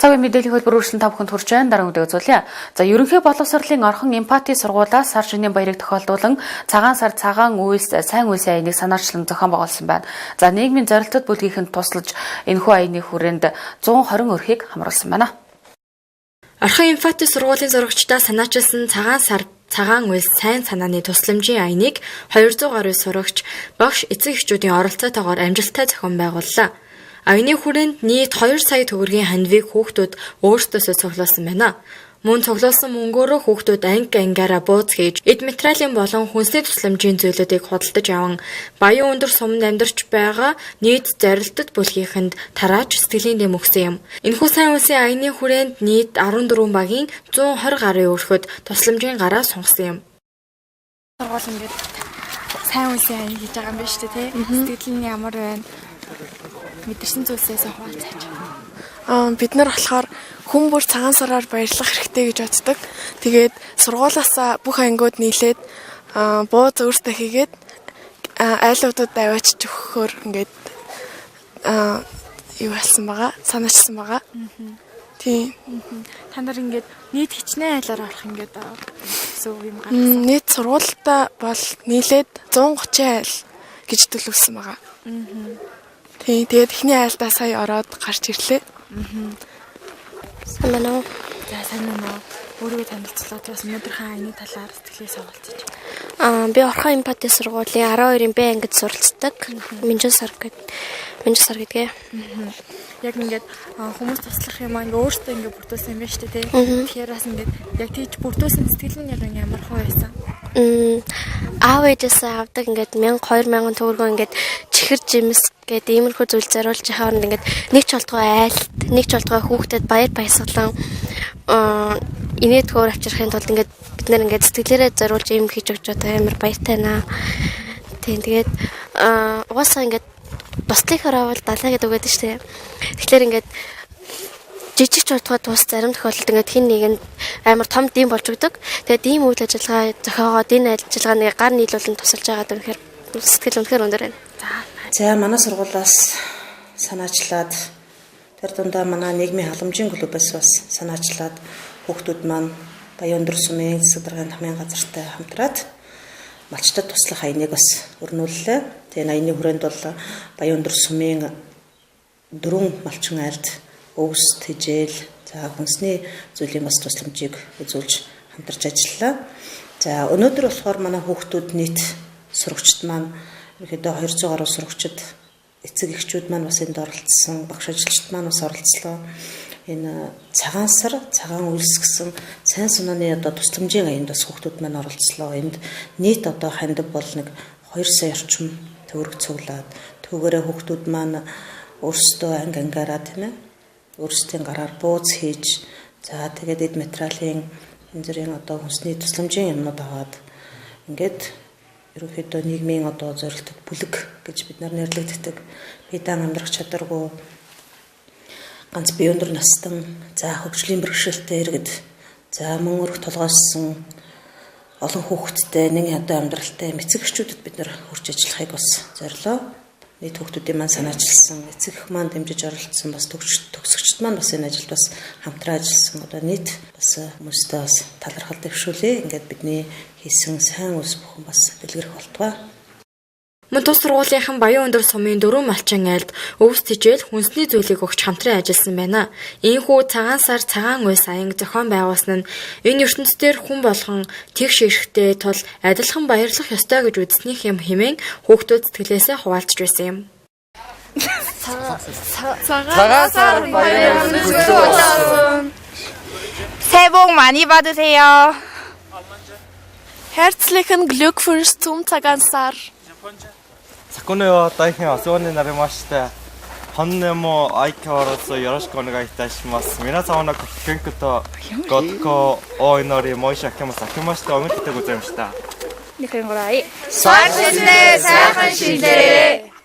Цагийн мэдээллийн хөтөлбөр үргэлжлэн та бүхэнд хүрч байна. Дараа үдэг үзүүлье. За, ерөнхий боловсролын Орхон Эмпати сургуулиас сар шинийн баярыг тохиолдуулан цагаан сар, цагаан үйлс, сайн үйлсийн аяныг санаачлан зохион байгуулсан байна. За, нийгмийн зорилтод бүлгийнхэнд тусалж энэхүү аяны хүрээнд 120 өрхийг хамруулсан байна. Орхон Эмпати сургуулийн сурагчдаа санаачилсан цагаан сар, цагаан үйлс, сайн санааны тусламжийн аяныг 200 гаруй сурагч, багш, эцэг эхчүүдийн оролцоотойгоор амжилттай зохион байгууллаа. Аяны хүрээнд нийт 2 сая төгрөгийн хандивыг хүүхдүүд өөрсдөөсөө цуглуулсан байна. Мөн цуглуулсан мөнгөөрөө хүүхдүүд анги ангиараа бууз хийж, эд материалын болон хүнсний тусламжийн зүйлүүдийг худалдаж аван Баян өндөр суманд амьдарч байгаа нийт зорилтод бүлгийнхэнд тарааж сэтгэлийн дэм өгсөн юм. Энэхүү сайн үйлсийн аяны хүрээнд нийт 14 багийн 120 гаруй өрхөд тусламжийн гараа сунгасан юм. Сургууль ингээд сайн үйлсийн аян хийж байгаа юм байна шүү дээ, тий. Сэтгэл нь ямар байна? Мэдэрсэн зүйлсээс хуваалцаач. Бид нар болохоор хүн бүр цагаан сараар баярлах хэрэгтэй гэж боддог. Тэгээд сургуулаасаа бүх ангиуд нийлээд бууз өөртөө хийгээд айлуудад аваачиж өгөхөөр ингээд юу болсон байгаа, санаачсан байгаа. Тийм. Та нар ингээд нийт хичнээн айлаар орох ингээд төсөв юм гаргасан? Нийт сургуультай бол нийлээд 130 айл гэж төлөвлөсөн байгаа. Тийм. Тэгээд эхний айлдаа сая ороод гарч ирлээ. Сайн байна уу? За, сайн байна уу? Өөрийгөө танилцуулаад, бас өнөөдрийнхөө аяны талаар сэтгэлээ хуваалцаж. Би Орхон Эмпати сургуулийн 12-ын Б ангид суралцдаг. Минжин сар гэдэг. Минжин сар гэдгээ. Яг ингээд хүмүүс туслах юм аа ингээд өөртөө ингээд бүрдүүлсэн юм байна шүү дээ, тий. Тэгэхээр бас ингээд яг тийж бүрдүүлсэн сэтгэл нь яг ямар хөө байсан? Аав ээжээсээ авдаг ингээд 1000 2000 төгрөгөө ингээд чихэр жимс гэдэг иймэрхүү зүйл зориулж хооронд ингээд нэг чолтгой айлт, нэг чолтгой хүүхдэд баяр баясгалан инээдгөөр авчрахын тулд ингээд бид нар ингээд сэтгэлээрээ зориулж юм хийж өгч одоо амар баяртай наа. Тийм, тэгээд угаасаа ингээд бусдыг хороовол далаа гэдэг үг байдаг шүү дээ. Тэгэхээр ингээд жижиг ч болтугай тус зарим тохиолдолд ингээд хэн нэгэнд амар том дэм болж өгдөг. Тэгээд ийм үйл ажиллагаа зохиогоод энэ ажиллагааны гар нийлүүлэн тусалж байгаад үнэхээр сэтгэл үнэхээр өндөр байна. За, манай сургуулиас санаачлаад, тэр дундаа манай нийгмийн халамжийн клубээс бас санаачлаад хүүхдүүд маань Баян өндөр сумын засаг даргын тамийн газартай хамтраад малчдад туслах аяныг бас өрнүүллээ. Тэгээ аяны хүрээнд бол Баян өндөр сумын дөрвөн малчин айлд өвс, тэжээл, за хүнсний зүйлийн бас тусламжийг үзүүлж хамтарч ажиллалаа. За, өнөөдөр болохоор манай хүүхдүүд нийт сурагчид маань ерөнхийдөө 200 гаруй сурагчид, эцэг эхчүүд маань бас энд оролцсон, багш ажилчид маань бас оролцлоо. Энэ цагаан сар, цагаан үйлс гэсэн сайн санааны одоо тусламжийн аянд бас хүүхдүүд маань оролцлоо. Энд нийт одоо хандив бол нэг 2 сая орчим төгрөг цуглаад, түүгээрээ хүүхдүүд маань өөрсдөө анги ангиараа, тийм ээ, өөрсдийн гараар бууз хийж, за тэгээд эд материалын янз бүрийн одоо хүнсний тусламжийн юмнууд аваад ингээд ерөнхийдөө нийгмийн одоо зорилтод бүлэг гэж бид нар нэрлэгддэг. Бие даан амьдрах чадваргүй, ганц бие өндөр настан, за хөгжлийн бэрхшээлтэй иргэд, за мөн өрх толгойлсон олон хүүхэдтэй, нэг одоо амьдралтай эцэг эхчүүдэд бид нар хүрч ажиллахыг бас зорилоо. Нийт хүүхдүүдийн маань санаачилсан, эцэг эх маань дэмжиж оролцсон, бас төгсөгчд маань бас энэ ажилд бас хамтран ажилласан. Одоо нийт бас хүмүүстээ бас талархал дэвшүүлээ. Ингээд бидний хийсэн сайн үйлс бүхэн бас дэлгэрэх болтугай. Мөн тус сургуулийнхан Баян өндөр сумын дөрвөн малчин айлд өвс тэжээл, хүнсний зүйлийг өгч хамтран ажилласан байна. Ийхүү цагаан сар, цагаан үйлс аянг зохион байгуулсан нь энэ ертөнцийн хүн болгон тэгш эрхтэй тул адилхан баярлах ёстой гэж үзснийх юм хэмээн хүүхдүүд сэтгэлээсээ хуваалцж байсан юм. цагаан сар баяр болсон. 새해 복 많이 받으세요. Herzlichen Glückwunsch zum Цагаан сар. 昨年は大変お世話になりまして、本年も相変わらずよろしくお願いいたします。皆様のご健康とご多幸をお祈り申し上げます。明けましておめでとうございました。 Нэг хоёр гурав. Сар шинэ сайхан шилээрээ.